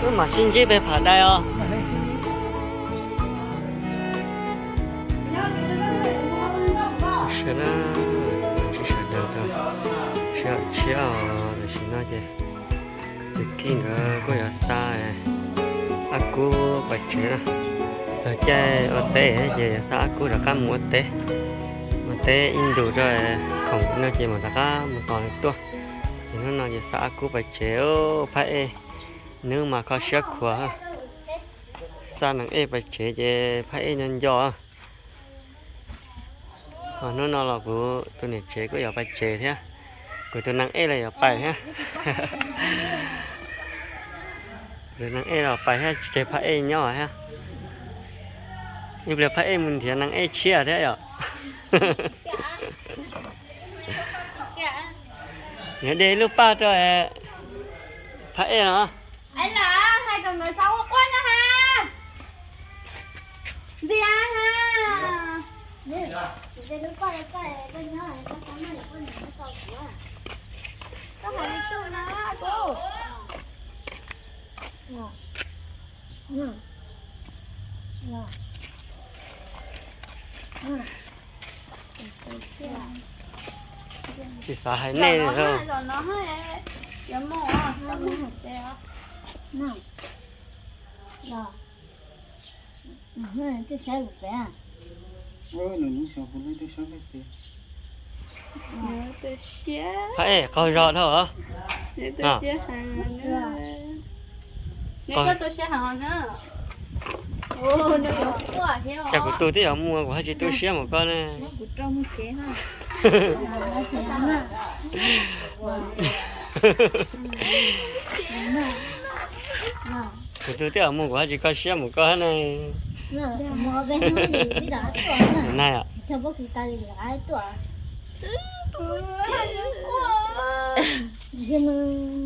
Wb mam sib ntsib pem pham dai os. Sawv daws, sawv daws, sawv daws, sawv daws, tam sim no ces tus Kij nkawd kuj yuav xa Ab Kub pais tsev na. Txog caij ua teb ces yuav xa Ab Kub rov qab mus ua teb. Ua teb ib ntus rau khoom no ces mam rov qab mus tos nws tuaj. Ces hnub no ces xa Ab Kub pais tsev. Phab Ej, nws mas kho siab khuav, xa Nees Ej pais tsev ces Phab Ej nco nco. Ho hnub no los kuv tus niam tsev kuj yuav pais tsev thiab, kuv tus Nees Ej los yuav pais thiab. Tus Nees Ej los pais thiab, tseg Phab Ej nyob thiab. Ib pliag Phab Ej mus nrhiav Nees Ej tshiab thiab yom. Nws de lub paj rau Phab Ej no. Tsis xav hais nej lawm. Phab Ej qaug zog dhau. Cas kuv tus twb yuav mus kuv haj tsis tu siab mus koj ne. Kuv tus twb yuav mus kuv haj tsis kho siab mus koj ne. Nai,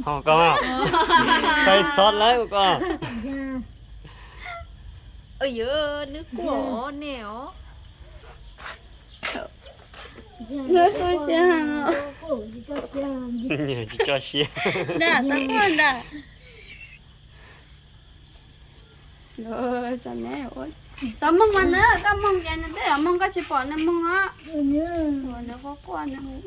ho koj, pais xov lawm koj. Yog nws quaj ne os. Tsis tso siab. Ntag, txhob quaj ntag. Tau moog mas na, koj moog ces nws twb yuav moog, koj tsis pom nws moog os. Nws quaj quaj nws.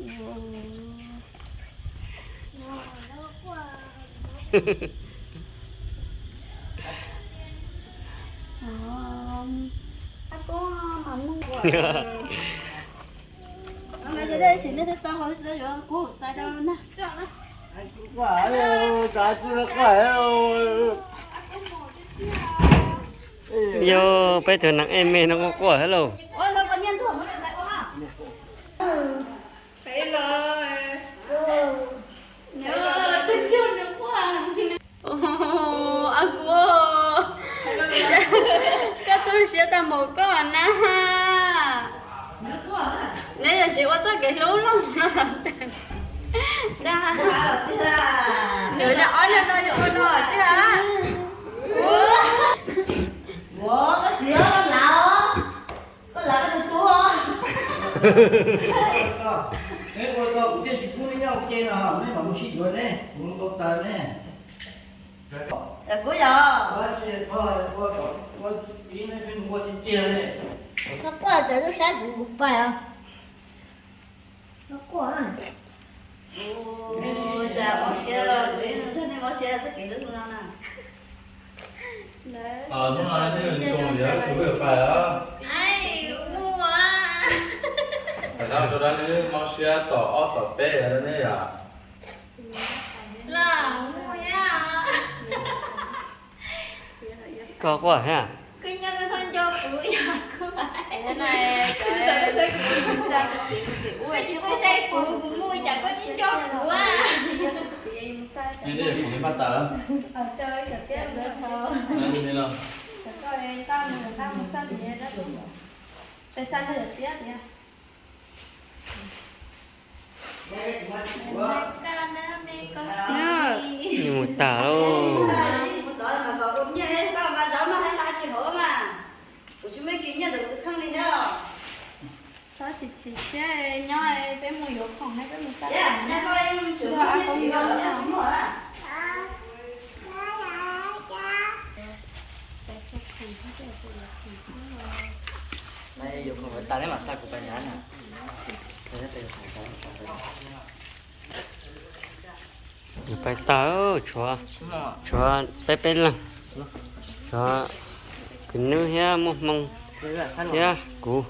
Yog peb tug Nees Ej me no quaj quaj thiab lauj. Ab Kub, koj tu siab tag npaum koj na. Neb yog tsis ua txoj kev hlub loj ntag. Nws ob leeg no yuav ua no tiag. Koj txiv, koj lav, koj lav koj tus tub. Neb ua tau kuv thiaj tsis pub neb nyob ua ke no, neb mam mus sib yuav ne, kuv tau tas ne. Kuv yog. Koj quaj ces koj saib kuv, kuv pais os. Koj quaj. Ua cas mob siab, nrog nej mob siab txoj kev hlub no na. Hnub no nej zoo yam tus peb pais os. Mus, rau dab neeg mob siab tom ob tom peb yom, nej yom. Los mus thiab. Koj quaj thiab. Kuv nco, koj txhob nco kuv yog kuv. Koj tsis tuaj saib kuv, kuv mus cas koj tsis nco kuv a. Kuv npaj tas lawm. Mus tag lauj. Txhob tsis txhim siab, nyob peb mus yuav khoom, peb mus xa khoom. Yuav khoom tas neb mam xa kuv pais nrad na. Yuav pais tag, tshuav, tshuav peb peb leeg, tshuav kwv Nub thiab Muaj Hmoo thiab kuv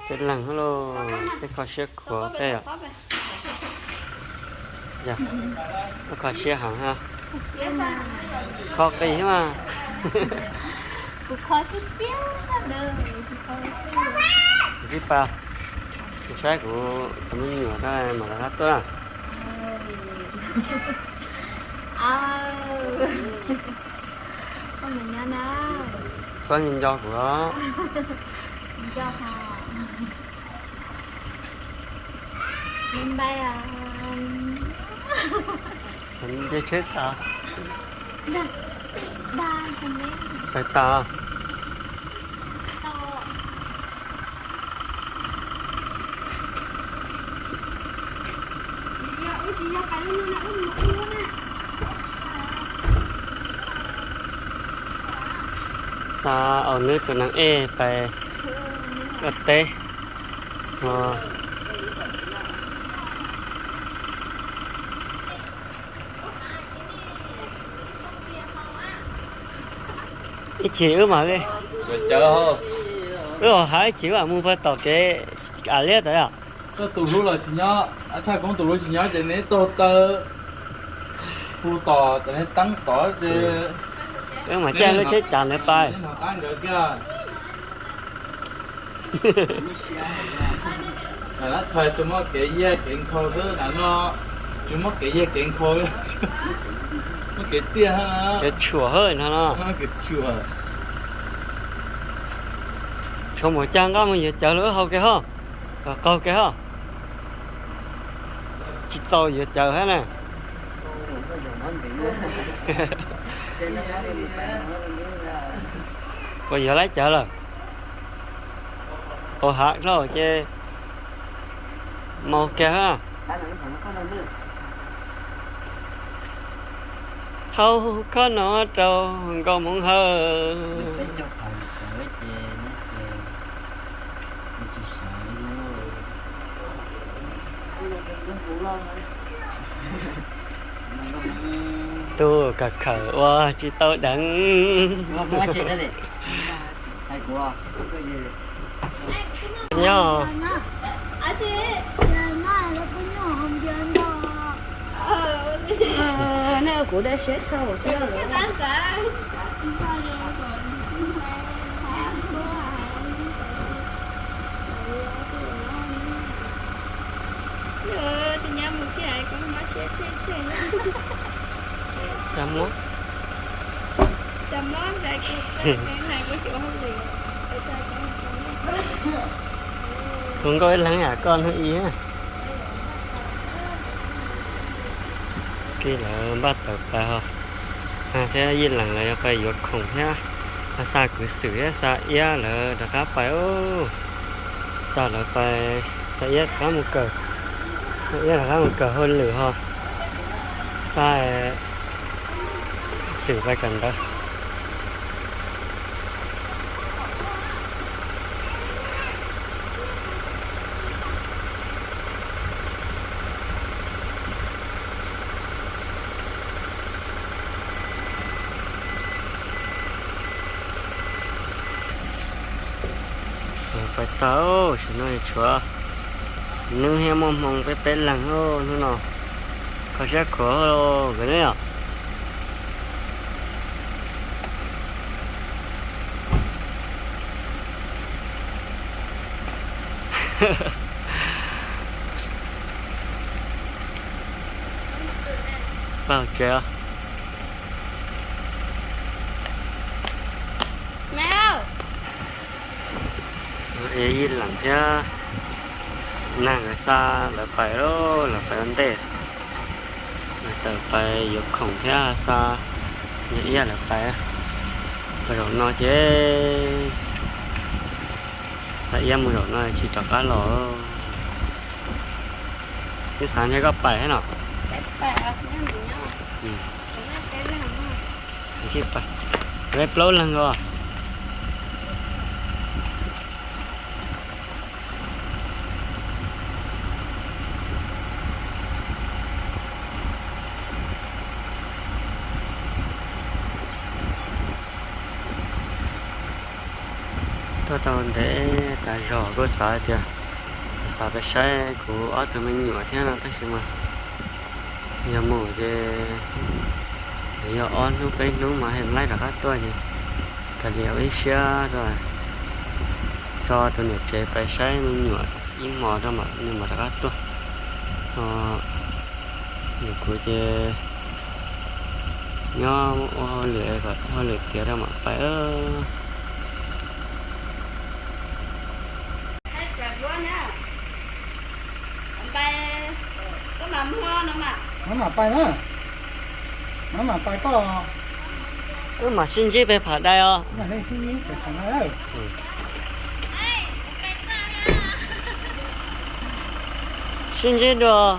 peb leeg lauj. Peb kho siab khuav peb os. Kho siab heev, kho qis mas. Kuv kho siab siab. Kuv tib pas, kuv saib kuv cov me nyuam no mam lawv qab tuaj na. Txhob nco kuv os. Nce tsheb tas, pais tas. Xa au neb tus neeg ej pais ua teb no. Ib chim wb mam li, wb hauv hav ib chim wb mam mus pag tom kev av liab tod yom. Koj tus hlub los tsis nyob, Tshaj Koob tus hlub tsis nyob ces neb taug taw hu tom cov neeg teeb tod ces wb mam caij lub tsheb cav ntawd pais. Neb hnov qab nkawd kiag. Lam lab thais tsuas muaj kev yag kev nkhaus xwb, lam no tsis muaj kev yag kev nkhaus, muaj kev tiaj, kev tshuam hawb no no. Tshuav mus caj nqaj mus yuav cawv los wb hau kiag ho, qaug kiag ho. Tsis txaus yuav cawv thiab na. Puas yuav laib cawv lawm? Ua hav dlhau ces maus kiag. Hau khob no rau nkauj Hmoob Hawj. Tus kawm khawm ua tsis tau deev. Nyob. Hu nkauj ib leeg yam koj hnub ib. Kiag lawv npaj tawm pais ho, thiab Yij Lees lawv yuav pais yuav khoom thiab, xa kwv Xwm thiab xa Iab lawv rov qab pais. Xa lawv pais, xa Iab rov qab mus kawm, Iab rov qab mus kawm hauj lwm ho, xa Xwm pais kawm ntawv. Pais tag, tam sim no tshuav Nub thiab Muaj Hmoo peb peb leeg hnub no, kho siab khuav nkawd ne yom. Pab tsev. Yij Lees thiab Nag nkawd xa lawv pais, lawv pais ua ntej, lawv Tawm pais yuav khoom thiab xa, yog ib yam lawv pais. Pais zaum no ces, pais ib yam mus zaum no tsis rov qab los. Twb xav ntshe koj pais thiab no. Peb plaub leeg os. Tuaj tau ntev tas zog kuj xav tias, xav pais saib kuv ob tug me nyuam thiab no tab sis mas yog mus ces yog ob hnub peb hnub mas hem laib rov qab tuaj ces kav liam ua ib siab rau, tso tus niam tsev pais saib me nyuam ib hmos rau mam nws mam rov qab tuaj. Ho yog kuv ces nyob ua hauj lwm kom hauj lwm tiav rau mam pais. Wb mam pais na, wb mam pais koj. Wb mam sib ntsib pem Phav Dais os. Sib ntsib dua.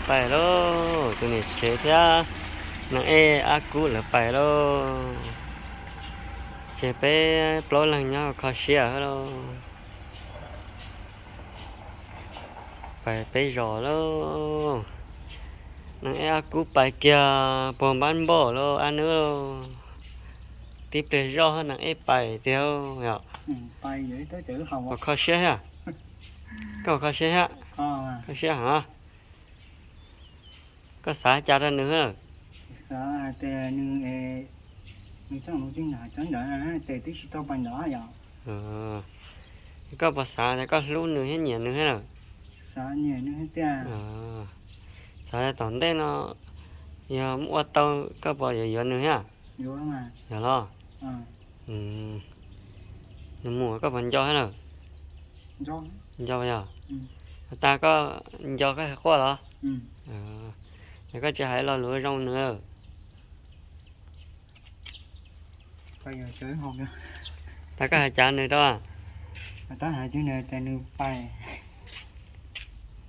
Pais lauj, tus niam tsev thiab Neej Ej Ab Kub lawv pais lauj. Ces peb plaub leeg nyob kho siab lauj. Pais peb zos lauj. Neej Ej Ab Kub pais kiag puag npab npauj lauj ab nub. Tib pliag zoj Neej Ej pais tiag yom. Kho siab thiab. Koj kho siab thiab. Kho siab heev. Koj xav cas rau nws? Koj puas xav tias koj hlub nws thiab nyiam nws thiab lawm? Xav tom ntej no yog muaj ua tau koj puas yuav yuav nws thiab? Yog los? Nws mus koj puas nco thiab lawm? Nco yog. Tag koj nco koj hais quaj los? Yog koj tsis hais lo lus zoo nws. Tag koj hais cas nws rau? Nws pais,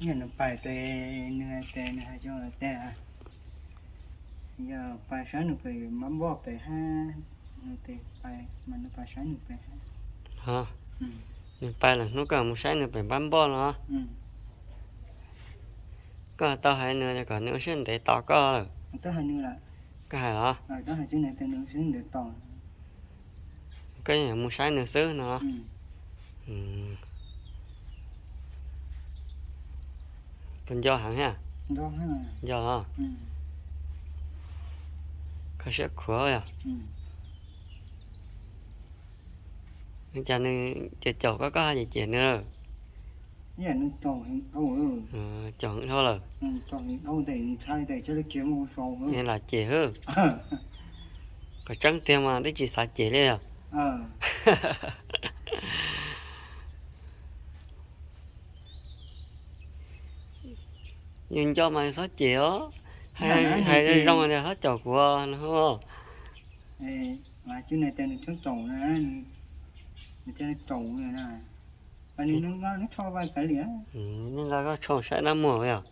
nws pais tes nws tes nws hais tias yog pais saib nws pem npab npauj pem hab, nws tes pais mas nws pais saib nws pem hab. Nws pais lawm hnub koj mus saib nws pem npab npauj los? Koj tau hais nws kom nws ua siab ntev tos koj lawm? Koj hais los? Koj yuav mus saib nws xwb no los? Puas nco heev thiab? Nco los? Kho siab khuav yog. Cas nws caum caum koj, koj ho cem cem nws? Caum heev dhau lawm. Lam cem hwb. Qhov tseeb tiag mas twb tsis xav cem li os. Yus nco mas yus txhob cem os. Hais zoo tias txhob caum kuv no. Nws txhob caum, nws txhob caum. Nej nqa koj tsho saib dab muag yom.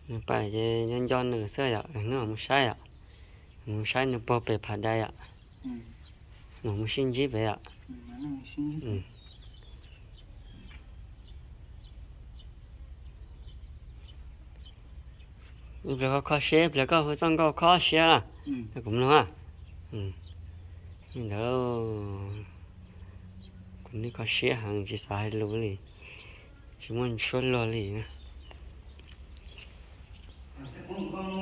Nws pais ces nco nco nws xwb yom, hnub mus saib yom. Mus saib nws puag pem Phav Dais yom. Mus sib ntsib pem yom. Ib pliag koj kho siab, ib pliag koj hu txoj nkauj kho siab na. Kuv mloog na. Li ntawd, kuv niaj kho siab heev tsis xav hais lus li, tsis muaj suab luag li na.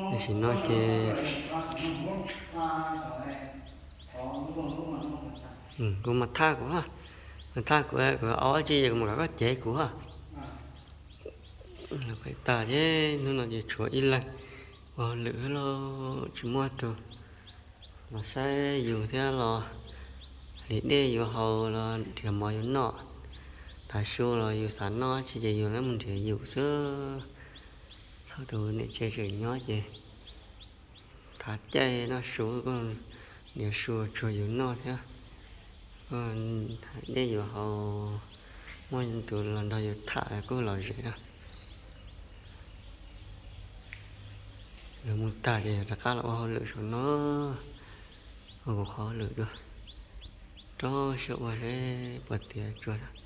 Tam sim no ces kuv mas thaj kuv, mas thaj kuv, kuv ua dab tsi es kuv mam kom koj cev kuv. Pais tas ces hnub no ces tshuav ib leeg ua hauj lwm xwb lauj, tsis muaj tus los saib yus thiab los hais Nrhiav dej yus haus los nrhiav mov yus noj, tav su los yus xav noj tsi ces yus lam mus nrhiav yus xwb. Txhob tus niam tsev tseem nyob ces thav caij noj su, niam su tsuag yus noj thiab. Dej yus haus, muaj tus los nrog yus tham kuj lom zem na. Yus mus tag ces yus rov qab los ua hauj lwm saum no, ua kuv qhov hauj lwm dua, rau siab ua seb puas tiav tsuag.